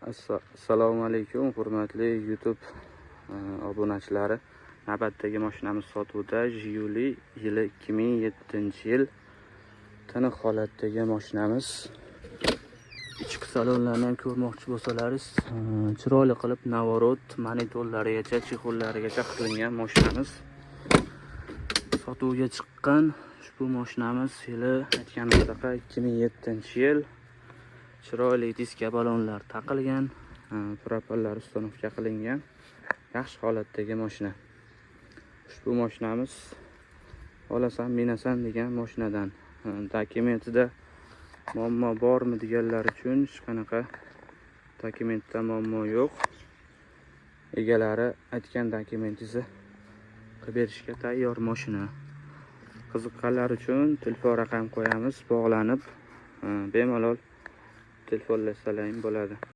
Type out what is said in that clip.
Assalomu alaykum, hurmatli YouTube obunachilari. Navbatdagi mashinamiz sotuvda. Jiguli, yili 2007-yil, tiniq holatdagi mashinamiz. Ichki salonlarni ham ko'rmoqchi bo'lsalaringiz, chiroyli qilib наворот monitorlarigacha, чехол larigacha qilingan mashinamiz. Sotuvga chiqqan ushbu mashinamiz yili aytganimizdaqa 2007-yil. Chiroyli diska balonlar taqilgan, propanlar установка qilingan, yaxshi holatdagi mashina. Ushbu mashinamiz olasan, minasan degan mashinadan. Dokumentida muammo bormi deganlar uchun, hech qanaqa dokumentda muammo yo'q. Egalari aytgan dokumentingizni qilib berishga tayyor mashina. Qiziqqanlar uchun telefon raqam qo'yamiz, bog'lanib, bemalol telefonlasalaring bo'ladi.